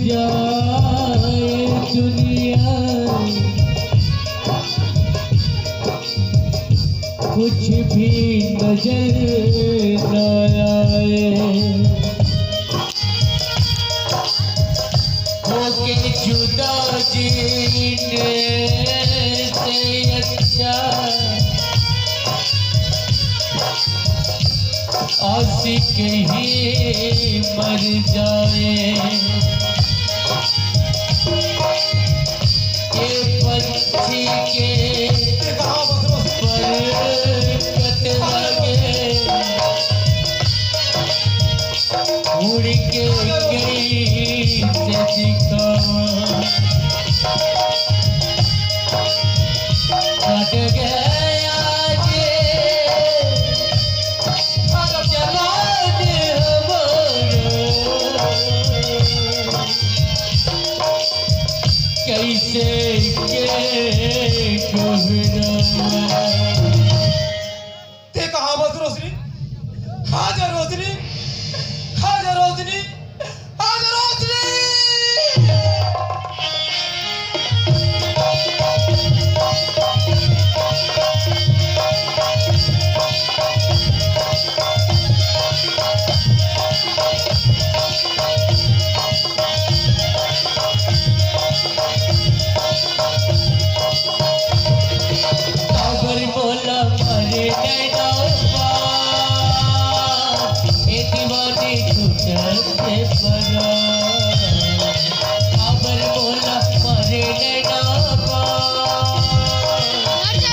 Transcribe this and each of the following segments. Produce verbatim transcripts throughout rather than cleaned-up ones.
जाए दुनिया, कुछ भी नजर न आए। होके जुदा जीने से अच्छा आशिक ही मर जाए। ये पंछी के पर कट लगे, उड़ के गई से दिखावा। कट गया ये जवान हमारा, कैसे के कोहरावा। ते कहाँ बस रोशनी? आजा रोशनी, आजा रोशनी, आजा रोशनी। काबर मोला मरे नैना बा, ए दीवानी छूटत से परा। काबर मोला मरे नैना बा,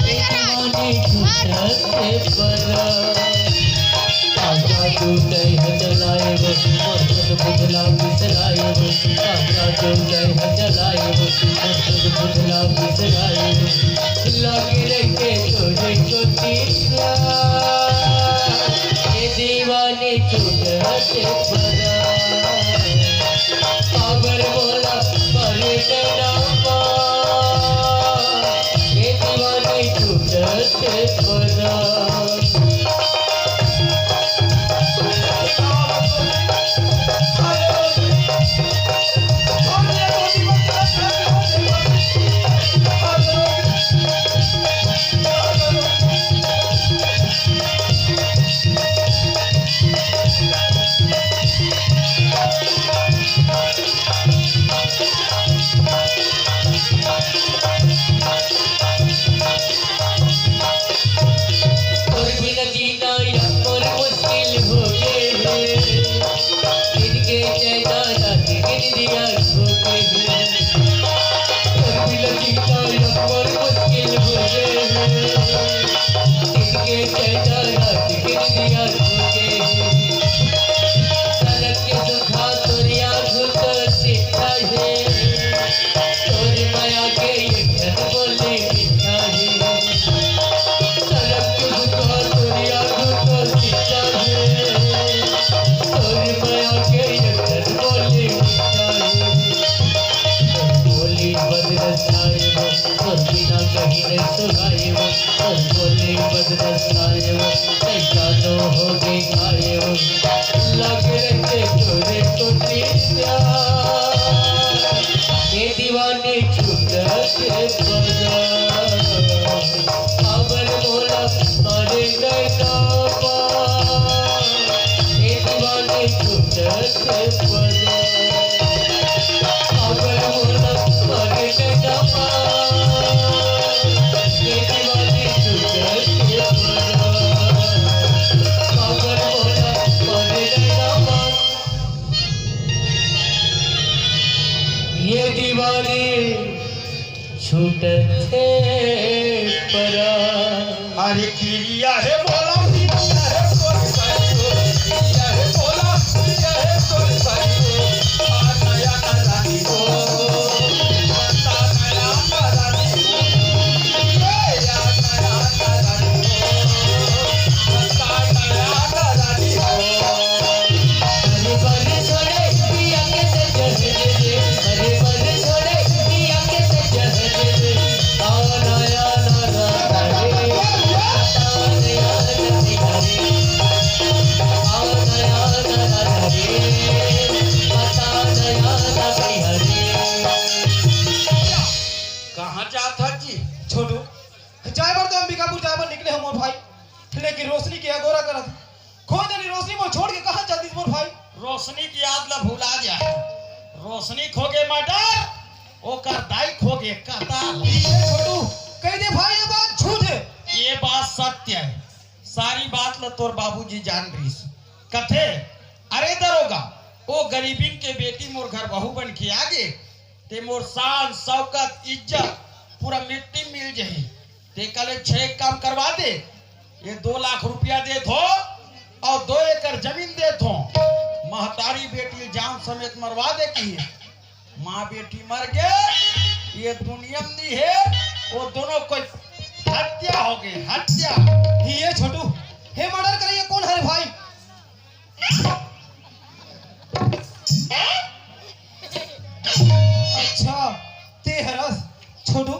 ए दीवानी छूटत से परा। आजा तू कह जलाए वो, मोर तन पुतला बिसराए वो। आजा तू कह जलाए वो, मोर तन पुतला बिसराए वो। लागे रखे तोरे को तीरा, ये दीवानी छूटत से परा। काबर मोला मरे नैना बा, ये दीवानी छूटत से परा। तोर बिना जीना यार मोर मुश्किल हो गे हे। दिन के चैना रात के निंदिया खो गे हे। तोर बिना जीना यार मोर मुश्किल हो गे हे। दिन के चैना रात के निंदिया खो गे हे। सड़क के सुखा तोरिया घुटो सीधा हे। तोर मया के एक ठन बोली मीठा हे। सड़क के दुकान तोरिया घुटो सीधा हे। तोर मया के एक ठन बोली मीठा हे। तोर बोली बदरस आए वो, तोर बिना कहीं नहीं सुनाए वो। तोर बोली बदरस आए वो, कैसा तो हो गई आए वो। लग रहे तोरे को दीदा, ये दीवानी छूटत से परा। काबर मोला मरे नैना बा, ये दीवानी छूटत से परा। काबर मोला मरे नैना बा, ये दीवानी छूटत से परा। काबर मोला मरे नैना बा, ये दीवानी छूटत से परा। अरे किरिया हे भोला, किरिया हे भोला, किरिया हे भोला, किरिया हे भोला। भाई, लेकिन रोशनी के अगोरा करत। खोज नहीं रोशनी, मोर छोड़ के कहाँ चल दिस मोर भाई? रोशनी की याद ला भुला जा। रोशनी खोगे मर्डर, ओकर दाई खोगे कताल। ए छोटू, कह दे भाई, ये बात झूठ है। ये बात सत्य है। सारी बात ला तोर बाबूजी जान रहीस। कथे, "अरे दरोगा, ओ गरीबिन के बेटी मोर घर बहू बन के आ गे, ते मोर शान, शौकत, इज्जत पूरा मिट्टी मिल जही। ते कले छे काम करवा दे, ये दो लाख रुपया देत हो और दो एकड़ जमीन देत हो। महतारी बेटी जान समेत मरवा दे की माँ बेटी मर गे, ये दुनिया में नहीं है, वो दोनों कोई हत्या हो गई, हत्या।" ये छोटू, हे मर्डर करे, ये कौन है रे भाई? अच्छा, ते हरस। छोटू,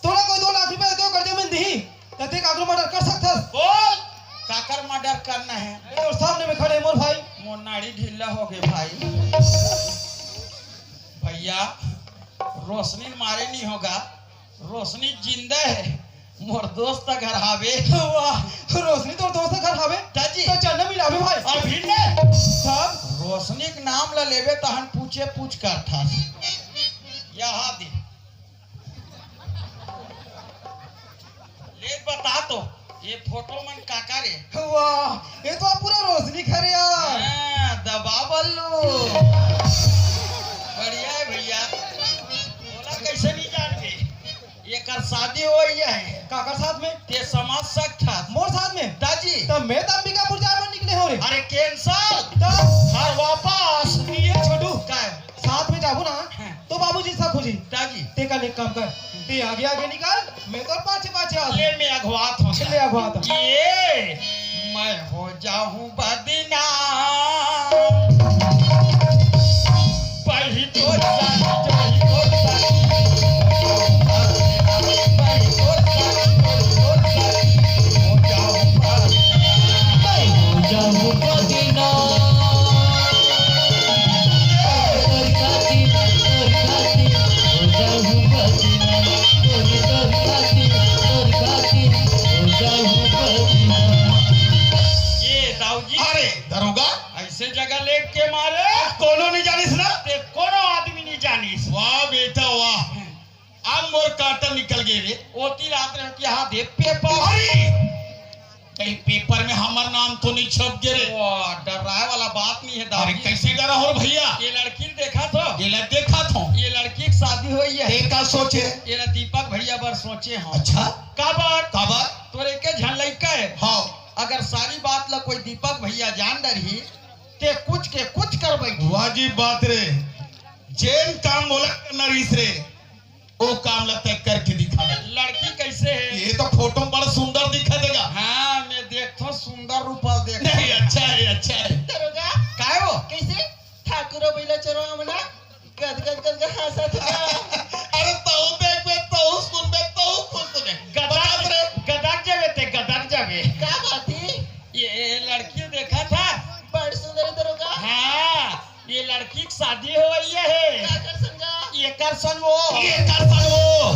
तोला कोई दो लाख रुपया देते हो, कर्जे में नहीं, त ते काकरो मर्डर कर सकथस। बोल, काकर मर्डर करना है? ए, और सामने में खड़े मोर भाई। मोर नाड़ी ढीला हो गए भाई। भैया, रोशनी मारे नहीं होगा, रोशनी जिंदा है, मोर दोस्त घर हावे। वाह, रोशनी तोर दोस्त घर हावे? दाजी। तो चलना मिलावे भाई। अभी ने? सब? रोशनी के नाम ला लेबे तहन पूछे पूछ कर था। यहाँ दे। ले बता तो, ये फोटो मन काकर ए? वाह, ये तो पूरा रोशनी घर यार। हाँ, दबा बल्लू। बढ़िया है भैया। बोला कैसे नहीं जानबे? एकर शादी हो गया है। काकर साथ में? ते समझ सकता। मोर साथ में? दाजी। तब मैं तो अंबिकापुर जाए बर निकले हो रे। अरे cancel। तब? हर वापस। ये छोटू। का है? साथ में जाबो ना, हाँ। तो बाबूजी से खोजी। दाजी। ते कल एक काम कर, ते आगे आगे निकल, मैं तो पाछे पाछे आ। ले, मैं अगवात हूँ। ले अगवात हूँ। ये मैं हो जाऊं बदनाम। वही तो सच, वही तो सच। वही तो सच, वही तो सच। हो जाऊं बदनाम। हो जाऊं बदनाम। तोर खातिर, तोर खातिर हो जाहूं बदनाम, तोर, तोर खातिर, तोर खातिर हो जाहूं बदनाम। ये दाऊजी, अरे दरोगा, ऐसे जगह लेके मारे? अब कोनो नहीं जानिस ना? ते कोनो आदमी नहीं जानिस। वाह बेटा वाह, अब मोर कांटा निकल गए रे। ओती रात रह के हाथ दे पेपर। अरे! कहीं पेपर में हमर नाम तो नहीं छप गे रे? वाह, डराए वाला बात नहीं है अरे दाऊजी। कैसे डरा हो भैया? ये लड़की देखा थो? ये लड़-, देखा थो। ये लड़की की शादी हुई है। ये का सोचे? ये ला दीपक भैया बर सोचे हो। अच्छा। काबर? काबर? तोरे के झन लइका है। हाँ। अगर सारी बात ला कोई दीपक भैया जान डरही, ते कुछ के कुछ कर बैठी। वाजिब बात रे। जेन काम मोला करना रहीस रे, ओ काम ला तय करके दिखा दे। लड़की कैसे है? ये तो फोटो में बड़ा सुंदर दिखा देगा। हाँ, मैं देखता हूँ, सुंदर रूपा देख। नहीं, अच्छा है, अच्छा है। दरोगा, काय हो? कैसे? ठाकुर बैला चरो हमला गद गद गद गद हंसत का। अरे तू देख बे, तू सुन बे, तू खुश बे। गदर, बता रे। गदर जाबे ते, गदर जाबे। का बात है? ये लड़की देखा था? बड़ सुंदर है दरोगा। हाँ। ये लड़की की शादी हो गई है। काकर संगा? एकर संग वो। एकर संग वो।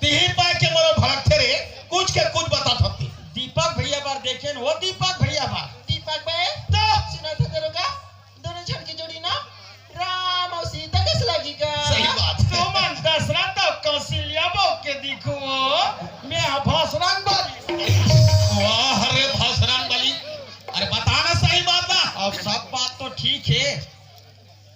तिही पाए के मोरो भड़कथे रे, कुछ के कुछ बता थती। दीपक भैया बार देखे न, वो दीपक भैया बार। दीपक बे, तो? सुना था दरोगा, दोनों झन की जोड़ी ना राम और सीता कस लगी का? सही बात है। तुमन दशरथ और कौशल्या बो के दिखो, मैं भसरंग वाली। वाह रे भसरंग वाली। अरे बता ना सही बात ना। अब सब बात तो ठीक है,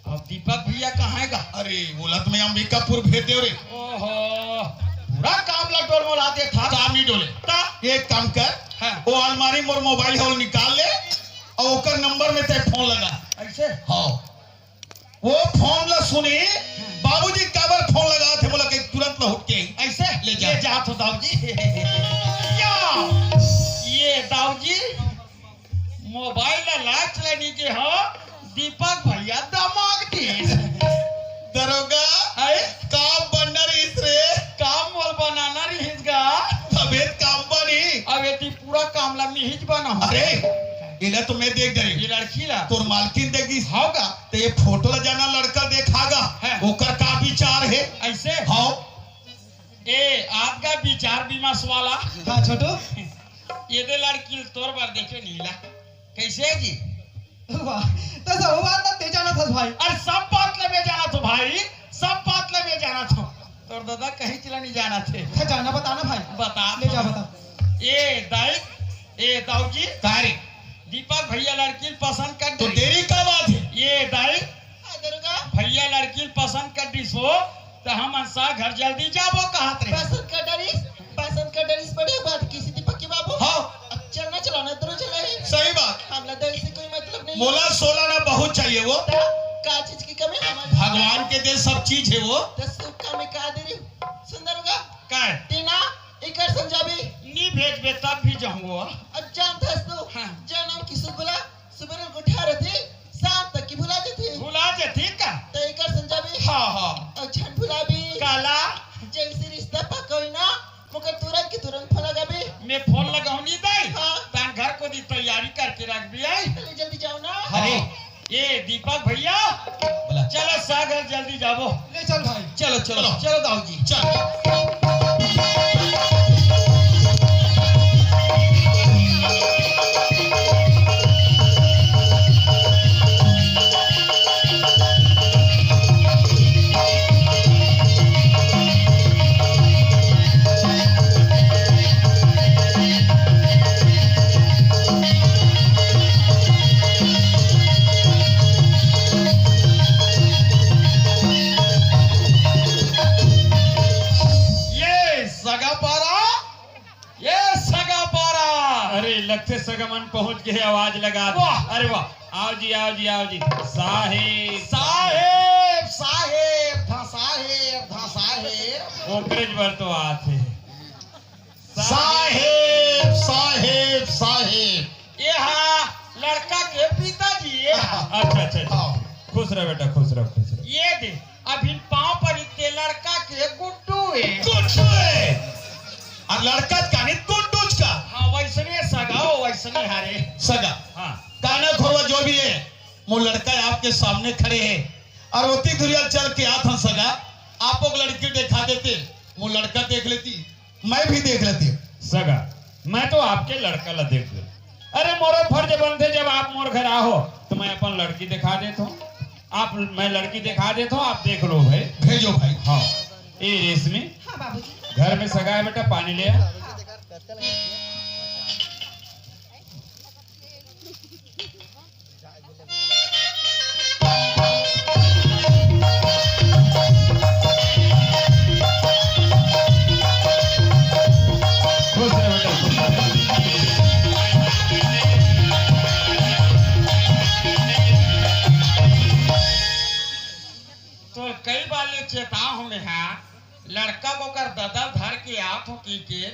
अब दीपक भैया कहाँ है गा? अरे, बोला तो मैं अंबिकापुर भेज दे रे। ओहो, पूरा काम ला डोलमोला दे था। काम नहीं डोले। ता? एक काम कर, हाँ। वो अलमारी मोर मोबाइल है, वो निकाल ले और ओकर नंबर में ते फोन लगा। ऐसे? हाँ। वो फोन ला सुनी, बाबूजी काबर फोन लगा थे, बोला कि तुरंत ला उठ के ऐसे? ले जा। ले जा तो दाऊजी। या, ये दाऊजी, मोबाइल ला लाच लेने के हो, दीपक भैया दमाग दिस। दरोगा, हैं? काम बनना रहीस रे। काम मोल बनाना रहीस गा। तबे काम बनी। अब एती पूरा काम ला मिहिज बना। अरे, इला तो मैं देख डरे। ये लड़की ला। तोर मालकिन देख दिस। हाँ गा। तो ये फोटो ला जाना लड़का देखा गा। हैं। ओकर का विचार है? ऐसे? हाँ। ए, आपका विचार विमर्श वाला। हाँ, छोटू। ये दे लड़की ल तोर बर देखे नीला। कैसे जी? वाह, त सब बात ल ते जानत हस भाई। अरे, सब बात ल मैं जानत हों भाई, सब बात ल मैं जानत हों। तोर दादा कहीं चला नहीं जानत हे। अच्छा, जाना बता ना भाई। बता। ले जा, बता। ए दाई, ए दाऊ जी। का रे? दीपक भैया लड़की ल पसंद कर तो दे। देरी का बात हे? ए दाई, हाँ, दरोगा। भैया लड़की ल पसंद कर दिस हो, त हमन सा घर जल्दी जाबो कहत रहे। पसंद कर डरिस, पसंद कर डरिस, बड़े बात किसी दीपक के बाबू। हाँ। अब चलना चलाना दोनों चला ही। सही बात। हमला दहेज से कोई मतलब नहीं। मोला सोला आना बहुत चाहिए वो। त का चीज की कमी हमर भगवान के दे सब चीज हे वो। त सुख का में का दे रही? सुंदर होगा। का हे? तेना एकर संजाबी। नी भेजबे तब भी जाऊंगा। अब जानत हस तो। हाँ। जनम की सुबह बोला, सुबह को उठा रहती, शाम तक की भुला जाती। भुला जाती का? त एकर संजाबी। हाँ, हाँ। और झन भुलाबी। काला? जैसे रिश्ता पक्का होई ना, मगर तुरंत के तुरंत फोन लगाबी। मैं फोन लगाऊं नहीं दाई। हाँ। तान घर को दी तैयारी करके रख भी आई। चलिए जल्दी जाओ ना। हाँ। अरे। ए दीपक भैया। बोला। चलो सागर जल्दी जाबो। ले चल भाई। चलो, चलो, चलो। चलो दाऊ जी, चलो। ये सगा पारा, ये सगा पारा। अरे लगथे सगा मन पहुंच गए, आवाज लगा। वाह। अरे वाह, आओ जी, आओ जी, आओ जी। साहेब, साहेब, साहेब, धा साहेब, धा साहेब। ओकरेज बर तो आत हे। साहेब, साहेब, साहेब। ये हा लड़का के पिताजी, ये हा। अच्छा, अच्छा, अच्छा। हाँ। खुश रह बेटा, खुश रह, खुश रह। ये दे, अभी पाँव पर इतने लड़का के गुड्डू हे। गुड्डू हे। और लड़का का नहीं, गुड्डूज का। हाँ, वैसने सगा हो, वैसने हरे। सगा। हाँ। काना खोरवा जो भी हे, वो लड़का आपके सामने खड़े हे। और ओती दुरिया चल के आत हन सगा, आप लोग लड़की देखा देते, वो लड़का देख लेती। मैं भी देख लेती हूँ। सगा, मैं तो आपके लड़का ला देख लूँ। अरे, मोरो फर्ज बनथे, जब आप मोर घर आहो, तो मैं अपन लड़की दिखा देत हूँ। आप, मैं लड़की दिखा देत हूँ, आप देख लो भाई। भेजो भाई। हाँ। ए रेशमी, हाँ बाबूजी। घर में सगा है बेटा, पानी ले आ। खुश रह बेटा, खुश रह। तो कई बार ले चेता हूँ मैं, हाँ, लड़का को कर ददल धर के आत हो की के,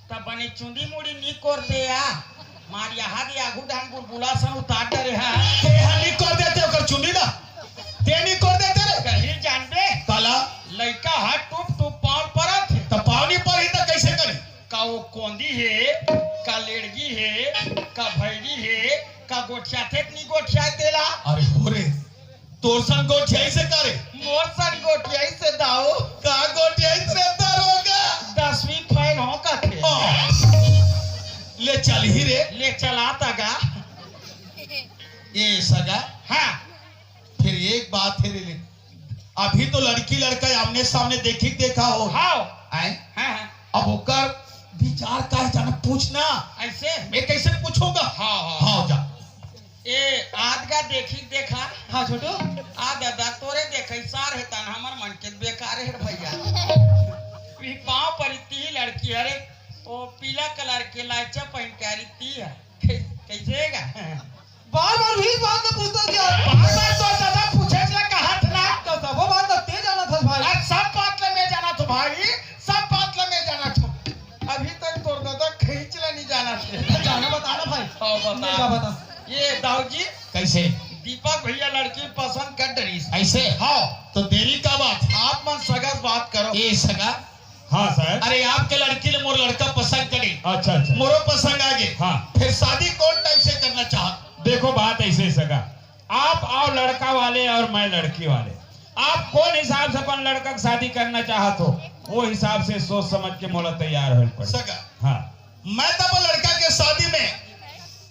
तब बने चुंदी मुड़ी नी कोरते या, मार यहाँ दे आगू ढांग बुलबुला सन उतार डरे हा। ते हा नी कोर देते ओकर चुंदी ला? ते नी कोर देते रे? कहीं जानबे? काला? लइका हा टुप टुप पाँव परत हे। त पाँव नी परही त कैसे करी? का वो कोंदी हे, का लेड़गी हे, का भैरी हे, का गोठियाथे नी गोठियाए तेला? अरे हो रे, तोर सन गोठियाइस का रे? मोर सन गोठियाइस दाऊ। का गोठियाइस रे दरोगा? दसवीं फेल हो कथे। हाँ। ले चलही रे। ले चला तगा। ए सगा। हाँ। फिर एक बात हे रे ले। अभी तो लड़की लड़का आमने सामने देखी देखा हो। हाँ। आए? हाँ, हाँ। अब ओकर विचार का हे जाना पूछना। ऐसे? मैं कैसे पूछूंगा? हाँ, हाँ। हाँ, जा। ए, आदगा देखी देखा। हाँ, छोटू। आ दादा, तोरे देखई सार हे तन हमर मन के बेकार हे रे भैया। ई पाँव पर इतनी लड़की हरे, ओ पीला कलर के लाइचा पहन के आ रही है। कै-, कैसे हेगा? बार बार भी बात न पूछता क्या? बार बार तो दादा पूछे ला कहत ना। तो सबो बात तो ते जानत हस भाई। आज सब बात ले मैं जानत हूँ भाई, सब बात ले मैं जानत हूँ। अभी तक तोर दादा खींच ले नहीं जानत हे। जाना बता ना भाई। हाँ, बता। ले जा बता। ये दाऊ जी, कैसे? दीपक भैया लड़की पसंद कर डरिस। ऐसे? हाँ। तो देरी का बात? आप मन सगा से बात करो। ए सगा। हाँ सर। अरे आपके लड़की ले मोर लड़का पसंद करे। अच्छा, अच्छा। मोरो पसंद आ गे। हाँ। फिर शादी कौन टाइप से करना चाहत? देखो बात ऐसे सगा, आप आओ लड़का वाले और मैं लड़की वाले, आप कौन हिसाब से अपन लड़का की शादी करना चाहत हो? वो हिसाब से सोच समझ के मोला तैयार होए पड़े। सगा। हाँ। मैं तब लड़का के शादी में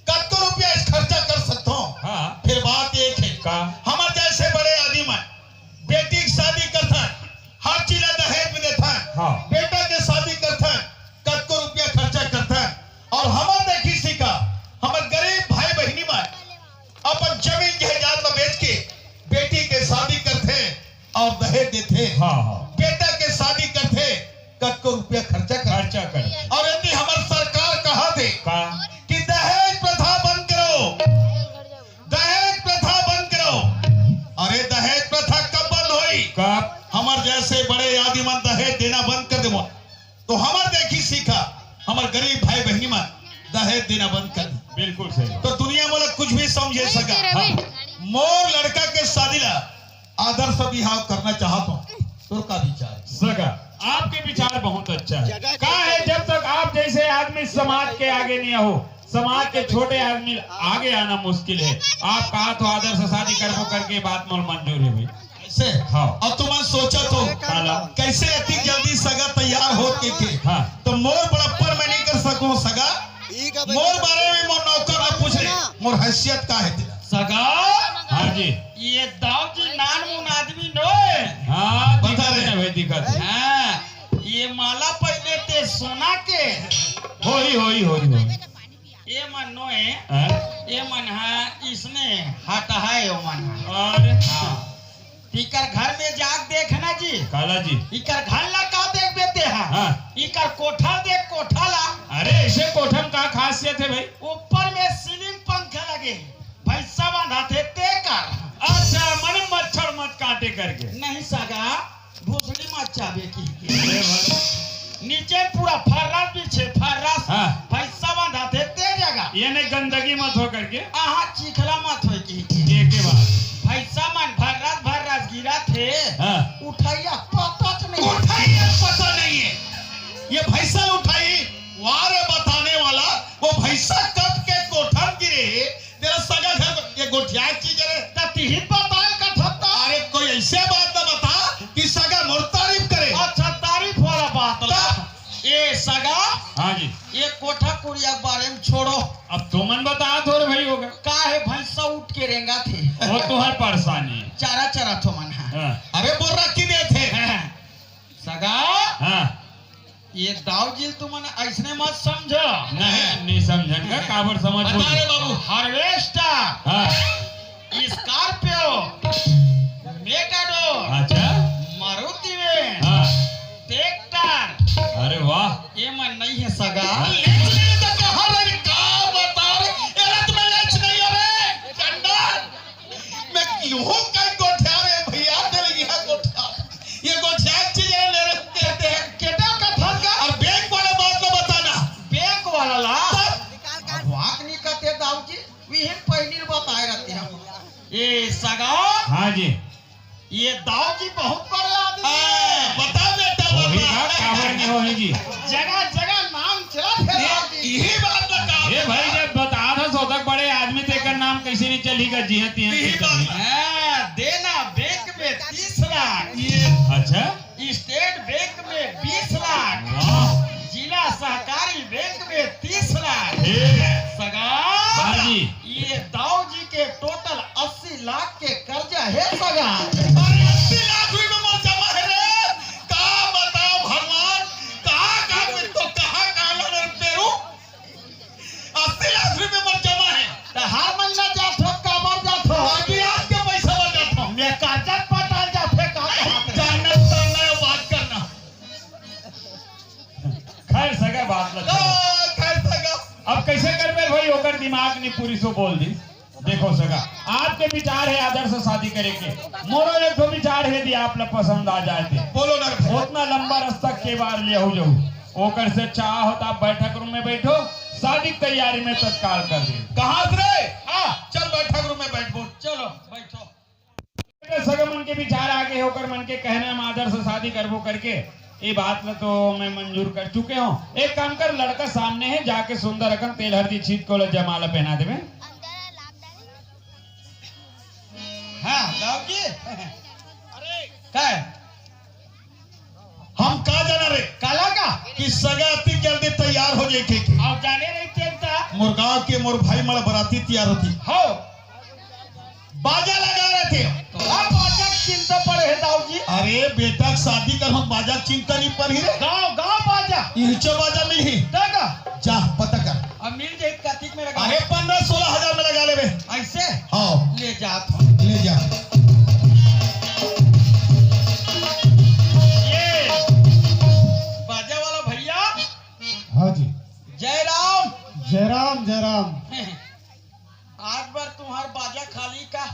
कतको रुपया खर्चा कर सकता हूँ। हाँ। फिर बात एक है। का? हमर जैसे बड़े आदमी मन बेटी के शादी करथन, हर चीज ला दहेज में देथन। हाँ। बेटा के शादी करथन, कतको रुपया खर्चा करथन। और हमर देखी सीखा, हमर गरीब भाई बहिनी मन अपन जमीन जायदाद ला बेच के बेटी के शादी करथे और दहेज देथे। हाँ, हाँ। बेटा के शादी करथे, कतको रुपया खर्चा कर। खर्चा कर। और यदि हमर सरकार कहा दे का? कि दहेज प्रथा बंद करो, दहेज प्रथा बंद करो। अरे, दहेज प्रथा कब बंद होई? कब? हमर जैसे बड़े आदमी मन दहेज देना बंद कर देबो, तो हमर देखी सीखा, हमर गरीब भाई बहिनी मन दहेज देना बंद कर दे। बिल्कुल सही। तो दुनिया मोला कुछ भी समझे सगा। हाँ। मोर लड़का के शादी ला आदर्श बिहाव करना चाहत हूँ, तोर का विचार है? सगा, आपके विचार बहुत अच्छा है। का है, जब तक आप जैसे आदमी समाज के आगे नहीं हो, समाज के छोटे आदमी आगे आना मुश्किल है। आप कहा तो आदर्श शादी करबो करके बात मोर मंजूर है भाई। ऐसे? हाँ। अब तुमन सोचत हो, काला? कैसे अति जल्दी सगा तैयार होत के, के? हाँ। तो मोर बड़प्पन मैं नहीं कर सकूं सगा। मोर बारे में मोर नौकर ला पूछ ले, मोर हैसियत का है तेरा? सगा? हाँ जी। ये दाऊ जी नानमुन आदमी नोय। हाँ, बता दिखत रहे। है भाई, दिखत है। हाँ, ये माला पहने ते सोना के। होई, होई, होई, होई। ये मन नोय, हाँ? ये मन हा इसने हटा है, ये मन हा। अरे। हाँ। इकर घर में जाके देखना जी। काला जी। इकर घर ला का देखबे ते हा? हाँ। इकर कोठा देख, कोठा ला। अरे, ऐसे कोठा में का खासियत है भाई? ऊपर में ceiling पंखा लगे, भैंसा बांधा थे ते कर। अच्छा, मने मच्छर मत काटे करके। नहीं सगा, भोसड़ी मत चाबे की। अरे भाई। नीचे पूरा फर्रास बिछे, फर्रास। हाँ। भैंसा बांधा थे ते जगह। ये नहीं गंदगी मत हो करके। आहा, चिखला मत होय की। ये के बात? भैंसा मन फर्रास, फर्रास गिरा थे। हाँ। उठाइया पता तो नहीं। उठाइया पता नहीं है। ये भैंसा उठाई, वारे बताने वाला, वो भैंसा कब के कोठन गिरे, तेरा सगा घर ये गोठिया चीज रे। त तिही बताए का ठत्ता। अरे कोई ऐसे बात ना बता कि सगा मोर तारीफ करे। अच्छा, तारीफ वाला बात ला। तब? ए सगा, हाँ जी। ये कोठा कुरिया के बारे में छोड़ो। अब तुमन बता दो रे भाई होगा। का है भैंसा उठ के रेंगा थे। वो तुम्हार परेशानी। चारा चरा थो मन है। हाँ। अरे बोर्रा की दे थे। हाँ। सगा। हाँ। ये दाऊ जी ल तुमन अइसने मत समझो। नहीं, नहीं समझन का, काबर समझ बता रे बाबू। Harvester, हाँ। Scorpio, Matador, अच्छा। Maruti van, हाँ। Tractor। अरे वाह। ये मन नहीं है सगा। हाँ, लेच नहीं तो कहा रे, का बता रे? ये रात में लेच नहीं है रे, चंदन। मैं यूं कहीं गोठिया रे भैया, तेरे यहाँ गोठिया। ये गोठिया चीज है मेरे कहते हैं। केटा का फल का? और बैंक वाला बात ना बताना। बैंक वाला ला? तब? अब वाक नहीं कहते दाऊ जी, वही पहली बताए रहते हैं। ये सगा? हाँ जी। ये दाऊ जी बहुत बड़े आदमी हैं। बता बेटा, वही बता। बात काबर नहीं होही जी। जगह जगह नाम चला थे ये, दाऊ जी। यही बात बता। ये भाई जब बता था सो तक बड़े आदमी तेकर नाम कैसे नहीं चली का जी? हाँ, तिहाँ यही बात। हाँ, देना बैंक में तीस लाख। ये अच्छा। स्टेट बैंक में बीस लाख। वाह। जिला सहकारी बैंक में तीस लाख। हे। सगा। हाँ जी। ये दाऊ जी के total अस्सी लाख के कर्जा हे सगा। अरे अस्सी लाख रुपए मोर जमा हे रे। का बताओ भगवान, कहाँ कहाँ में तो कहाँ कहाँ ला रे पेरू। अस्सी लाख रुपए मोर जमा हे। त हर महीना जात हो, काबर जात हो? अभी आज के पैसा बर जात हो। मैं कर्जा पटाल जात हे, का कहत हे? जानना, जानना है, बात करना। खैर सगा बात ला। हाँ, खैर सगा। अब कैसे करबे भाई, ओकर दिमाग नहीं पूरी सो बोल दी। देखो सगा, आपके विचार है आदर्श शादी करे के, मोरो एक ठो विचार है, यदि आप ला पसंद आ जाए ते। बोलो ना। उतना लंबा रास्ता के बार ले हो जाऊ, ओकर से अच्छा होता आप बैठक रूम में बैठो, शादी की तैयारी में तत्काल कर दे। कहाँ से रे? हाँ। चल बैठक रूम में बैठबो। चलो बैठो। सगा मन के विचार आगे हे, ओकर मन के कहना हम आदर्श शादी करबो करके, ये बात ला तो मैं मंजूर कर चुके हूँ। एक काम कर, लड़का सामने है, जाके सुंदर अकन तेल हरदी छीट के ओला जयमाला पहना देबे। हाँ, दाऊ जी। अरे, का है? हम का कि सगा अतिक जल्दी तैयार हो जाए के, के। अउ जाने रहितेन त। मोर गांव के मोर भाई मन बराती तैयार होथे। हो। बाजा लगा रहिथे। त बाजा के चिंता पड़े हे दाऊ जी। अरे बेटा के शादी करहूं, बाजा के चिंता नहीं पड़ही रे। गांव, गांव बाजा। इहचे बाजा मिलही। तका। जा, पता कर। अब मिल जाही, कतिक में लगा? अरे, पन्द्रह सोलह हजार में लगा लेबे। अइसे? हाँ। ले जात हूँ। ले जा। ये बाजा वाला भैया। हाँ जी। जय राम। जय राम, जय राम। आज बर तुम्हार बाजा खाली का?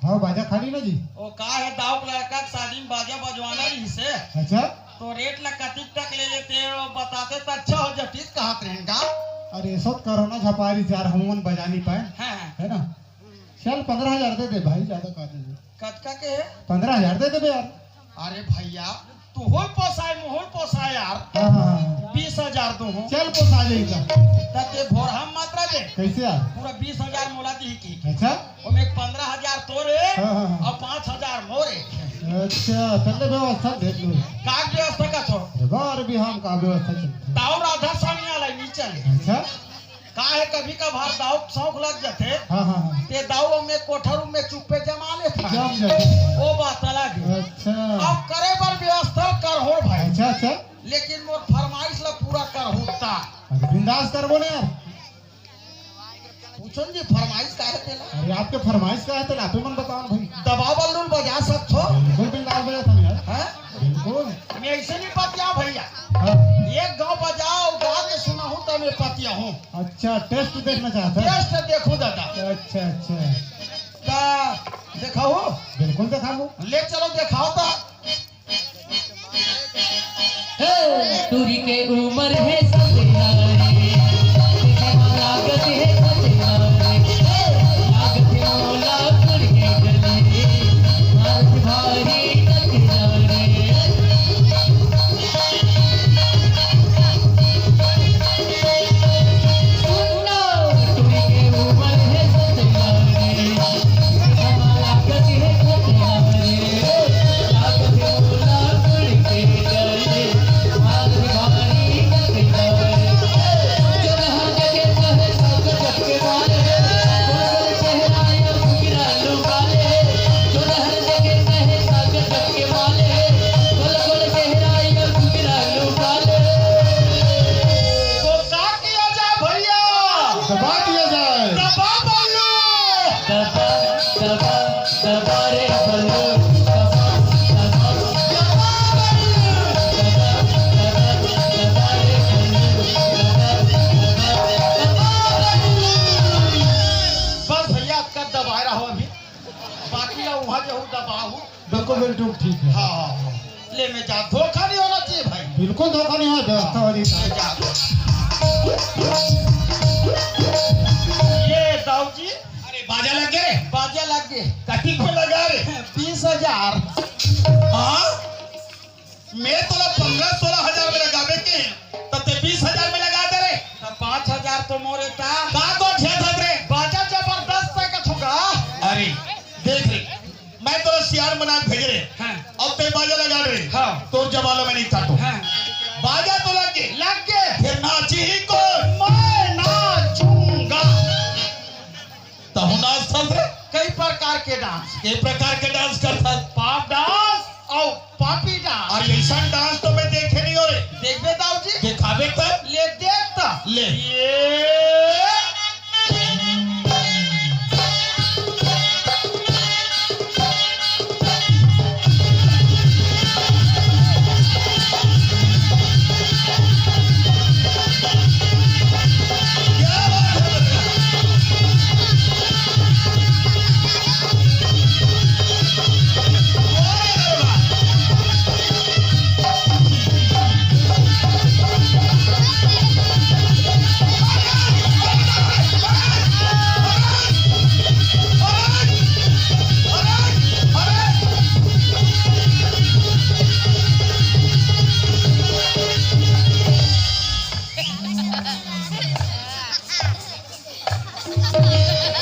हाँ, बाजा खाली ना जी। ओ का हे, दाऊ के लड़का के शादी में बाजा बजवाना रहिसे। अच्छा। तो रेट ला कतिक तक ले लेते हो, बताते त अच्छा हो जतिस, कहत रहेन का? अरे, सब कोरोना झपारिस यार, हमन बजा नहीं पाएन। हाँ, हाँ। है ना? चल, पन्द्रह हजार दे दे भाई, ज्यादा का दे दे। कतका के हे? पन्द्रह हजार दे देबे यार। अरे भैया, तुहू ल पोसाय, मुहू ल पोसाय यार। हाँ, हाँ, हाँ। बीस हजार दूहूं। चल, पोसा जाही का। त ते भोरहा म मत रह दे। कइसे यार? पूरा बीस हजार मोला दिही की। अच्छा। ओमे पन्द्रह हजार तोरे, हाँ, हाँ, हाँ। अउ पाँच हजार मोरे। अच्छा, तब ले व्यवस्था देख लो। का व्यवस्था का छो? बार भी हम का व्यवस्था चलथे। दाऊ राधा स्वामी वाला नहीं चले। अच्छा। का हे, कभी कभार दाऊ के शौक लग जाथे। हाँ, हाँ, हाँ। ते दाऊ में कोठा रूम में चुप्पे जमा लेथे। जम जाथे। वो बात अलग हे। अच्छा। अब करे बर व्यवस्था करहूं भाई। अच्छा, अच्छा। लेकिन मोर फरमाइश ला पूरा करहूं ता। अरे बिंदास करबो ना यार। पूछन जी, फरमाइश का हे तेला? अरे, आपके फरमाइश का हे तेला, आप ही मन बताओ ना भाई। दबाव बल्लू ल बजा सकथो? बिल्कुल बिंदास बजाथन यार। हैं? बिल्कुल। मैं अइसे नहीं पतिया भैया। हाँ। एक गांव बजाओ, गा के सुनाहूं त मैं पतिया हूँ। अच्छा, टेस्ट देखना चाहता है? टेस्ट देखो दादा। अच्छा, अच्छा। त देखाओ। बिल्कुल देखाओ। ले चलो, देखाओ तो। हे, टूरी के उमर हे सतनारी, लागत हे सतनारी, लागत हे मोला टूरी के गली, मारत भारी टकरारी। तो का किया जाए भैया? दबा दिया जाए। दबा बल्लू। दबा, दबा, दबा रे बल्लू। दबा, दबा, दबा बल्लू। दबा, दबा, दबा रे बल्लू। दबा, दबा, दबा बल्लू। बस भैया, अतका दबाए रहो अभी। बाकी ला उहाँ जहू दबाहू। बिल्कुल, बिल्कुल ठीक है। हाँ, हाँ, हाँ। ले मैं जा, धोखा नहीं होना चाहिए भाई। बिल्कुल धोखा नहीं होना, व्यवस्था वाली। मैं जा। ये दाऊ जी। अरे बाजा लग गे? बाजा लग गे। कतिक में लगा रे? बीस हजार। हाँ? मैं तोला पन्द्रह सोलह हजार में लगाबे के, त ते बीस हजार में लगा दे रे। त पाँच हजार तो मोरे ता। का तो छह था रे? बाजा जबरदस्त है कथू का। अरे, देख रे, मैं तोला सियान बना के भेजे रे। हाँ। अब ते बाजा लगा रे। हाँ। तोर जबालो में नहीं काटो। हाँ। बाजा तो लग गे। लग गे। फिर नाची ही कौन? मैं नाचूंगा। तहु नाचथस रे? कई प्रकार के डांस। के प्रकार के डांस करथस? पाप डांस अउ पापी डांस। अरे, अइसन डांस तो मैं देखे नहीं हो रे। देखबे दाऊ जी? देखाबे त? ले देख त। ले। ये।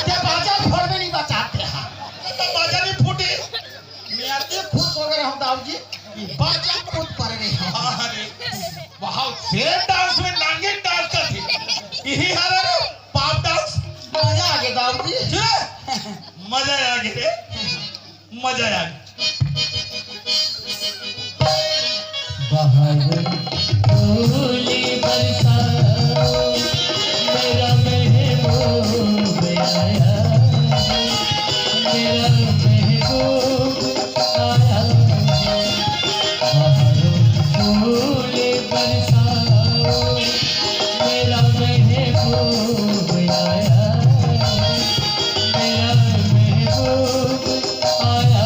ते बाजा फोड़बे नहीं बचाते हैं। तो बाजा नहीं फूटे। मैं अति खुश हो गए हूँ दाऊ जी, कि बाजा फूट पड़ रही है। हाँ, अरे। अउ सेम डांस में नांगिन डांस करथे। इही हरे रे पाप डांस। मजा आ गे दाऊ जी। मजा आ गे रे, मजा आ गे। बाहर फूल बरसाओ, मेरा महबूब आया, मेरा महबूब आया। बाहर फूल बरसाओ, मेरा महबूब आया, मेरा महबूब आया।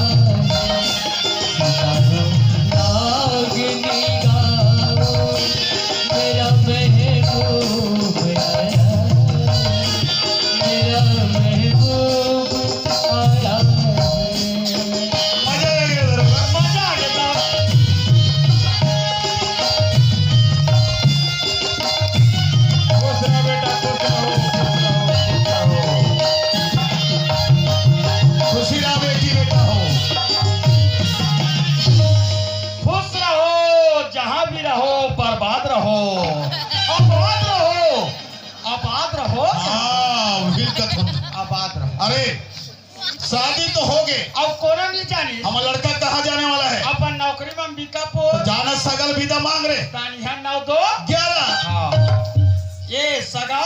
सितारों, रागनी गाओ, मेरा महबूब आया, मेरा महबूब आया। मजा आ गया, मजा आ गया। खुश रहो बेटा, खुश रहो, खुश रहो, खुश रहो। खुशी रहा बेटी, बेटा हो। खुश रहो, जहाँ भी रहो, बर्बाद रहो, आबाद रहो, आबाद रहो। हाँ, वही कथन। आबाद रहो। अरे, शादी तो हो गे। अब कोनो नहीं जानी। हमर लड़का कहाँ जाने वाला है? अपन नौकरी में अंबिकापुर। तो जाना सगा ल बिदा मांग रे। तानिया नौ दो ग्यारह। हाँ। ये सगा।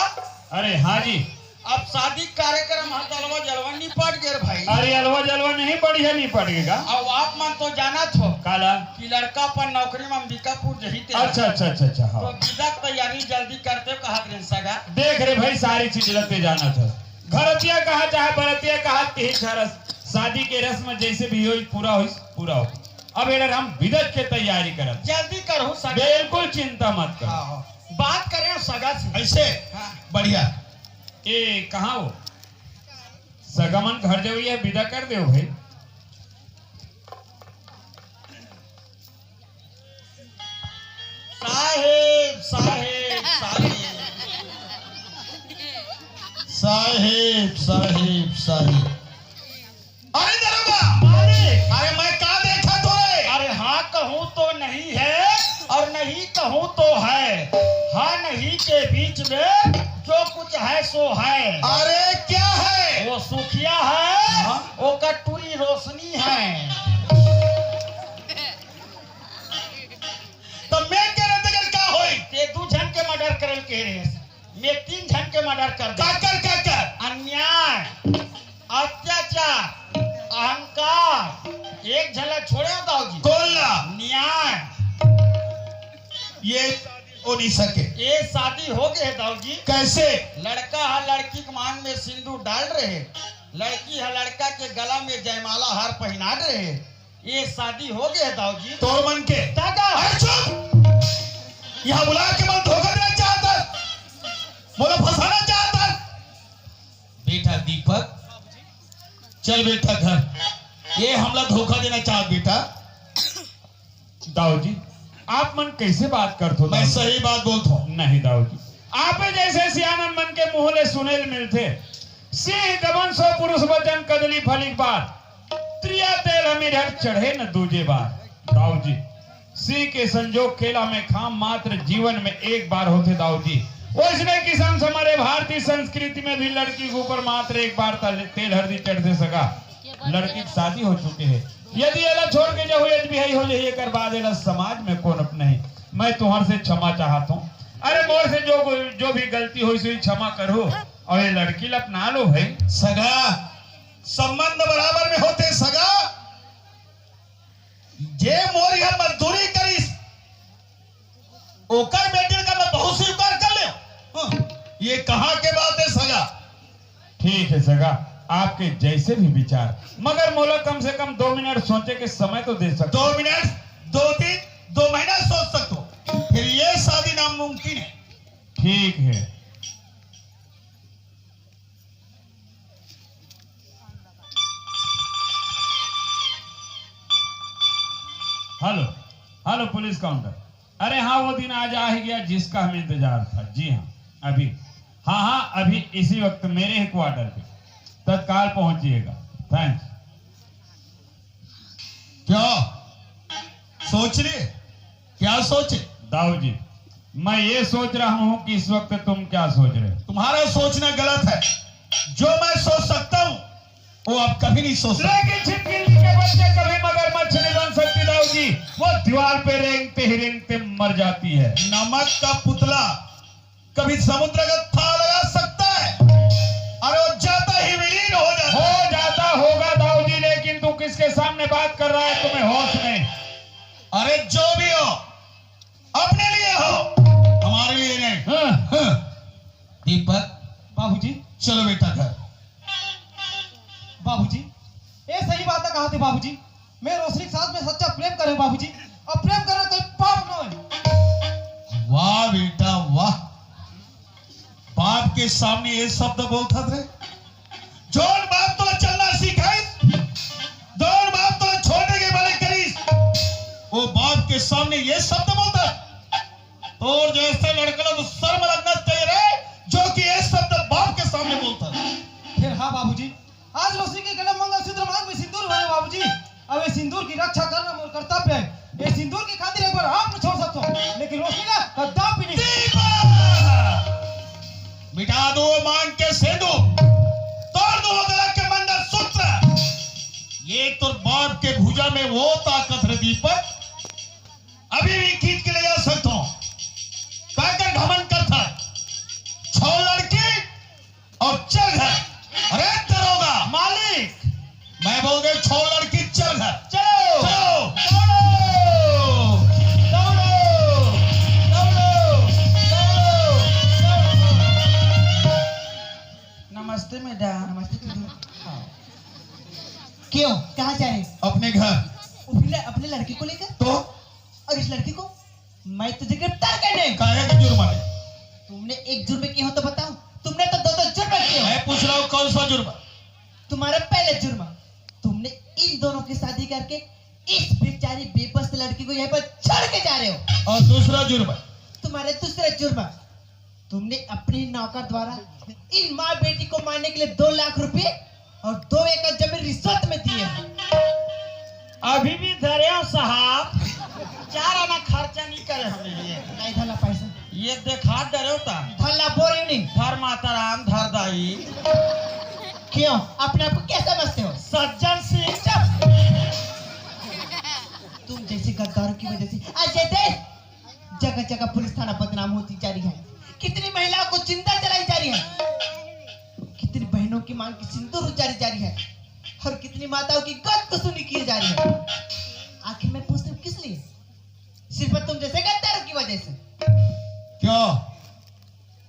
अरे हाँ जी। अब शादी कार्यक्रम ह तो अलवा जलवा निपट गे रे भाई। अरे अलवा जलवा नहीं, बढ़िया निपट गे गा। अब आप मन तो जानत हो काला? कि लड़का अपन नौकरी में अंबिकापुर जही ते। अच्छा, अच्छा, अच्छा, अच्छा, हाँ। तो बिदा के तैयारी जल्दी करते कहत रहे सगा। देख रे भाई, सारी चीज ल ते जानत हो। घरतिया कहा चाहे बरतिया कहा, तिही छरस। शादी के रस्म जैसे भी होई, पूरा होई, पूरा होई। अब एकर हम बिदा के तैयारी करत। जल्दी करहु सगा। बिल्कुल चिंता मत कर। हाँ, हाँ। बात करें सगा से। ऐसे? हाँ। बढ़िया। ए, कहाँ हो? सगा मन घर जावई हे, बिदा कर देव भाई। साहेब, साहेब, साहेब। साहेब, साहेब, साहेब। अरे दरोगा! अरे! अरे मैं का देखा तो रे? अरे हाँ कहूँ तो नहीं है और नहीं कहूँ तो है। हाँ नहीं के बीच में जो कुछ है सो है। अरे क्या है? वो सुखिया है, हाँ? वो कटुरी रोशनी है। तो मैं कह रहे थे कि क्या होई? ते दू झन के मर्डर करल कह रहे हैं। मैं तीन झन के मर्डर कर दे। काकर, काकर? अन्याय, अत्याचार, अहंकार, एक झन ला छोड़े हो दाऊ जी। कौन ला? न्याय। ये हो नहीं सके। ये शादी हो गए है दाऊ जी। कैसे? लड़का ह लड़की के मांग में सिंदूर डाल रहे, लड़की ह लड़का के गला में जयमाला हार पहना रहे। ये शादी हो गए है दाऊ जी। तोर मन के। दादा। अरे चुप! यहाँ बुला के मन धोखा देना चाहता है, मोला फंसाना चाहता है। बेटा दीपक, चल बेटा घर। ये हमला धोखा देना चाहत बेटा। दाऊ जी, आप मन कैसे बात करत हो मैं दाऊ जी? सही बात बोलत हूँ। नहीं दाऊ जी, आपे जैसे सियानन मन के मुंह ले सुने ल मिलथे, सिंह दमन सो पुरुष वचन कदली फलिक बार, त्रिया तेल हमीर हर चढ़े न दूजे बार। दाऊ जी, सिंह के संजोग केला में खाम मात्र जीवन में एक बार होथे दाऊ जी। वैसने किसम से हमारे भारतीय संस्कृति में भी लड़की के ऊपर मात्र एक बार तल-, तेल हरदी चढ़थे सगा। लड़की के शादी हो चुके हे, यदि एला छोड़ के जाहू, यदि बिहाई हो जाही, एकर बाद एला समाज में कोन अपनाही। मैं तुहर से क्षमा चाहत हूँ। अरे मोर से जो, जो भी गलती होइस होही क्षमा करहू, अउ ये लड़की ला अपना लो भाई। सगा, संबंध बराबर में होथे सगा। जे मोर यहाँ मजदूरी करिस, ओकर बेटी का मैं बहू स्वीकार कर ले। हाँ, ये कहाँ के बात है सगा? ठीक है सगा, आपके जैसे भी विचार, मगर मोला कम से कम दो मिनट सोचे के समय तो दे सकते। दो मिनट, दो दिन, दो महीना सोच सकते हो, फिर ये शादी नामुमकिन है। ठीक है। Hello, hello police counter. अरे हाँ, वो दिन आज आ ही गया जिसका हमें इंतजार था। जी हाँ, अभी, हाँ हाँ, अभी इसी वक्त मेरे ही क्वार्टर पे तत्काल पहुंचिएगा। थैंक्स। क्या सोच रहे? क्या सोचे? दाऊ जी, मैं ये सोच रहा हूँ कि इस वक्त तुम क्या सोच रहे हो। तुम्हारा सोचना गलत है। जो मैं सोच सकता हूँ, वो आप कभी नहीं सोच सकते। लेकिन छिपकली के बच्चे कभी मगरमच्छ नहीं बन सकती दाऊ जी। वो दीवार पे रेंगते ही रेंगते मर जाती है। नमक का पुतला कभी समुद्र का थाह लगा सकता है? अरे, वो जाता ही विलीन हो जाता है। हो जाता होगा दाऊ जी, लेकिन तू किसके सामने बात कर रहा है? तुम्हें होश नहीं। अरे, जो भी हो, अपने लिए हो, हमारे लिए नहीं। हाँ। हाँ। दीपक, बाबूजी। चलो बेटा घर। बाबूजी, ये सही बात कहा थे बाबूजी। मैं रोशनी के साथ में सच्चा प्रेम करे हूँ बाबूजी, और प्रेम करना कोई पाप ना हो। वाह बेटा वाह, बाप के सामने ये शब्द बोलता रे। जोन बाप तो चलना सिखाइस, जोन बाप तो छोटे के बड़े करिस, वो बाप के सामने ये शब्द बोलता। तोर जैसे लड़का ला तो शर्म लगना चाहिए रे, जो कि ये शब्द बाप के सामने बोलता। फिर हाँ बाबूजी, आज रोशनी के गले में मंगलसूत्र, मांग में सिंदूर हुआ है बाबूजी। अब ये सिंदूर की रक्षा करना मोर कर्तव्य है। ये सिंदूर की खातिर एक बार आप छोड़ सकता हूँ, लेकिन रोशनी ला कदापि नहीं। दीपक! मिटा दो मांग के सिंदूर, तोड़ दो गला के मंगलसूत्र। ये तो बाप के भुजा में वो ताकत है दीपक, अभी भी खींच के ले जा सकता हूँ। काकर घमंड करता है। छोड़ लड़की और चल घर। अरे दरोगा, मालिक। मैं बोल दे, छोड़ लड़की, चल घर। चलो। चलो। दौड़ो। दौड़ो। दौड़ो। दौड़ो। दौड़ो। नमस्ते मैडम। नमस्ते दीदी। हाँ। क्यों, कहाँ जाए? अपने घर। अपने, अपने लड़की को लेकर? तो? और इस लड़की को मैं तुझे गिरफ्तार करने। काहे के जुर्म है? तुमने एक जुर्म किया हो तो बताओ, तुमने तो दो दो जुर्म किए हो। मैं पूछ रहा हूँ कौन सा जुर्म? तुम्हारा पहला जुर्म, तुमने इन दोनों की शादी करके इस बेचारी बेबस लड़की को यहाँ पर छोड़ के जा रहे हो। और दूसरा जुर्म? तुम्हारा दूसरा जुर्म, तुमने अपने नौकर द्वारा इन माँ बेटी को मारने के लिए दो लाख रुपए और दो एकड़ जमीन रिश्वत में दिए हैं। अभी भी धरे हो साहब, चार आना खर्चा नहीं करे हमने लिए। नहीं धरला पैसा। ये देखा डरे होता। धरला बोरे नहीं। धर माता राम, धर दाई। क्यों, अपने आप को क्या समझते हो? सज्जन सिंह। चुप। तुम जैसे गद्दारों की वजह से आज ये देश जगह जगह पुलिस थाना बदनाम होती जा रही है। कितनी महिलाओं को जिंदा जलाई जा रही है, कितनी बहनों की मांग की सिंदूर उजाड़ी जा रही है, और कितनी माताओं की गोद को सुनी किए जा रही है। आखिर मैं पूछती हूँ किस लिए? सिर्फ तुम जैसे गद्दारों की वजह से। क्यों,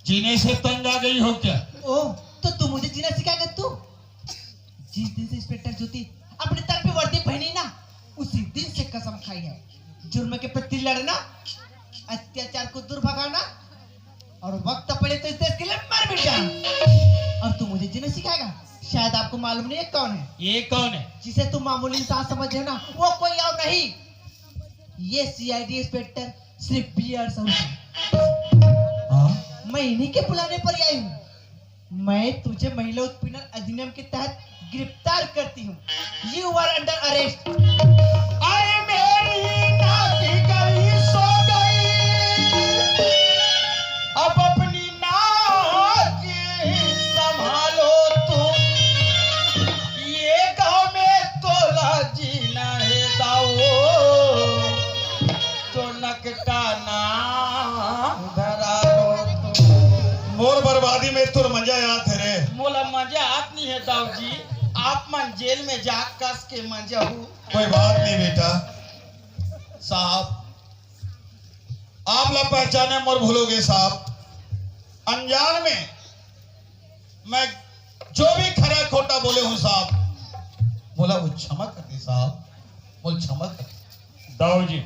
जीने से तंग आ गई हो क्या? ओ, तो तू मुझे जीना सिखाएगा तू? जिस दिन से इंस्पेक्टर ज्योति अपने तन पे वर्दी पहनी ना, उसी दिन से कसम खाई है। जुर्म के प्रति लड़ना, अत्याचार को दूर भगाना, और वक्त पड़े तो इस देश के लिए मर मिट जाना। और तू मुझे जीना सिखाएगा? शायद आपको मालूम नहीं है कौन है। ये कौन है? जिसे तुम मामूली इंसान समझ रहे हो ना, वो कोई और नहीं, ये सीआईडी इंस्पेक्टर श्री बी आर साहू है। हाँ? मैं इन्हीं के बुलाने पर आई हूँ। मैं तुझे महिला उत्पीड़न अधिनियम के तहत गिरफ्तार करती हूँ। You are under arrest। अरे मेरी नाती गई सो गई, अब अपनी नाती संभालो तुम। ये गाँव में तोला जीना है दाऊ, तो नकटाना धरा लो तुम। मोर बर्बादी में तोर मजा आत हे रे। मोला मजा आत नहीं है दाऊ जी, आप मन जेल में जा कस के मजा हूँ। कोई बात नहीं बेटा। साहब, आप ला पहचाने मोर भूलोगे साहब। अनजान में मैं जो भी खरा खोटा बोले हूँ साहब, मोला वो क्षमा कर दे साहब, मोला क्षमा कर दे। दाऊ जी,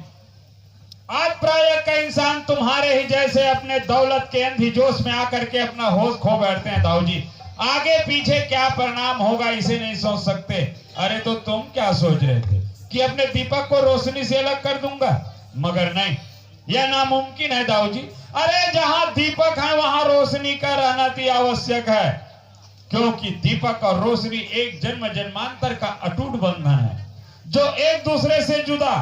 आज प्रायः कई इंसान तुम्हारे ही जैसे अपने दौलत के अंधी जोश में आकर के अपना होश खो बैठते हैं दाऊ जी। आगे पीछे क्या परिणाम होगा इसे नहीं सोच सकते। अरे तो तुम क्या सोच रहे थे कि अपने दीपक को रोशनी से अलग कर दूंगा? मगर नहीं, यह नामुमकिन है दाऊ जी। अरे जहां दीपक है वहां रोशनी का रहना अति आवश्यक है, क्योंकि दीपक और रोशनी एक जन्म जन्मांतर का अटूट बंधन है, जो एक दूसरे से जुदा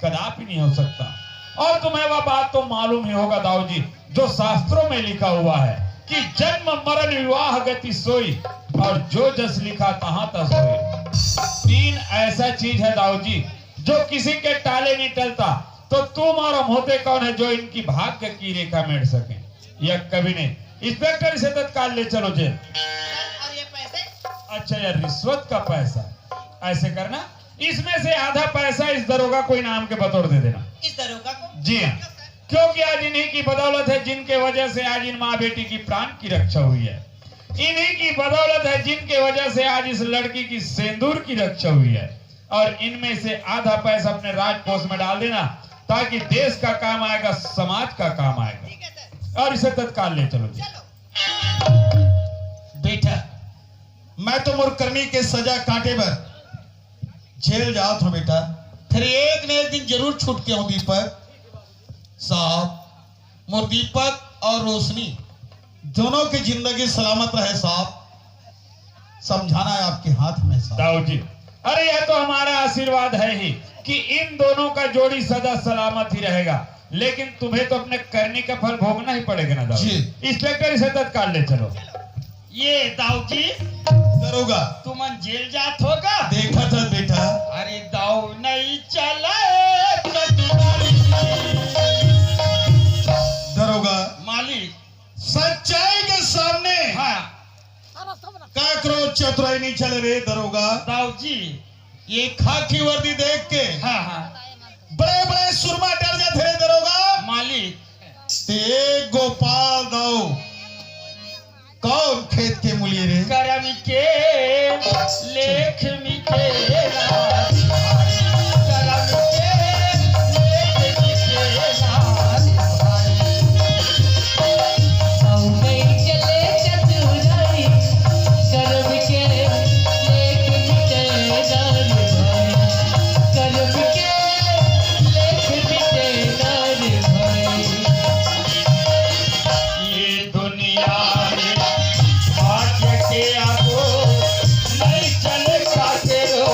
कदापि नहीं हो सकता। और तुम्हें वह बात तो मालूम ही होगा दाऊ जी, जो शास्त्रों में लिखा हुआ है कि जन्म मरण विवाह गति सोई, और जो जस लिखा तहां तस होई। तीन ऐसा चीज है दाऊ जी, जो किसी के टाले नहीं टलता। तो तुम और हम होते कौन है जो इनकी भाग्य की रेखा मेड़ सके? यह कभी नहीं। इंस्पेक्टर, इसे तत्काल ले चलो जेल। और ये पैसे? अच्छा, यह रिश्वत का पैसा। ऐसे करना, इसमें से आधा पैसा इस दरोगा को इनाम के बतौर दे देना। इस दरोगा को? जी हाँ, क्योंकि आज इन्हीं की बदौलत है जिनके वजह से आज इन माँ बेटी की प्राण की रक्षा हुई है। इन्हीं की बदौलत है जिनके वजह से आज इस लड़की की सेंदूर की रक्षा हुई है। और इनमें से आधा पैसा अपने राजकोष में डाल देना, ताकि देश का काम आएगा, समाज का काम आएगा। और इसे तत्काल ले चलो जी। बेटा, मैं तो मोर करनी के सजा काटे बर जेल जात हूँ बेटा, फिर एक न एक दिन जरूर छूट के हूँ दीपक। साहब, मोर दीपक और रोशनी दोनों की जिंदगी सलामत रहे साहब, समझाना है आपके हाथ में साहब। दाऊ जी, अरे यह तो हमारा आशीर्वाद है ही कि इन दोनों का जोड़ी सदा सलामत ही रहेगा, लेकिन तुम्हें तो अपने करनी का फल भोगना ही पड़ेगा ना दाऊ जी। इंस्पेक्टर, इसे तत्काल ले चलो। ये दाऊ जी, दरोगा, तुमन जेल जात होगा? देखा था बेटा। अरे दाऊ नहीं चले चतुराई। दरोगा, मालिक। सच्चाई के सामने हाँ। काकरो चतुराई नहीं चले रे दरोगा। दाऊ जी। ये खाकी वर्दी देख के हाँ, हाँ। बड़े बड़े सुरमा डर जाते रे दरोगा। मालिक। ते गोपाल दाऊ कौन खेत के मूली रे? करम के लेख मिटेला। करम के लेख मिटेला। अउ नहीं चले चतुराई, करम के लेख मिटेला रे भाई। करम के लेख मिटेला रे भाई। ये दुनिया में भाग्य के आगो नहीं चले काटे रो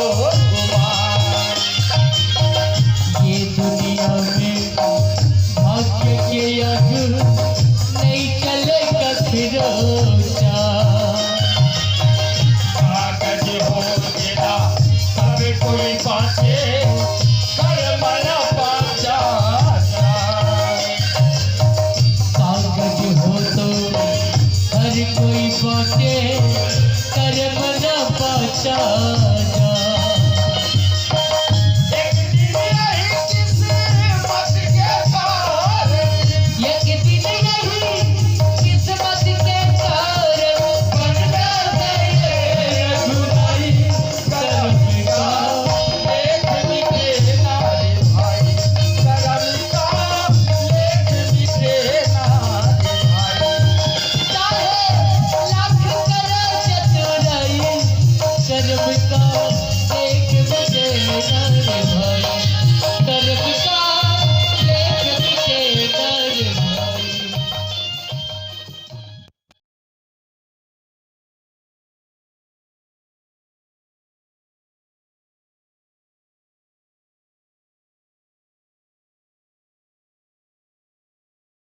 कुमार। ये दुनिया में भाग्य के आगो नहीं चले कखरो चार। कागज हो गेला तब कोई बाँचे।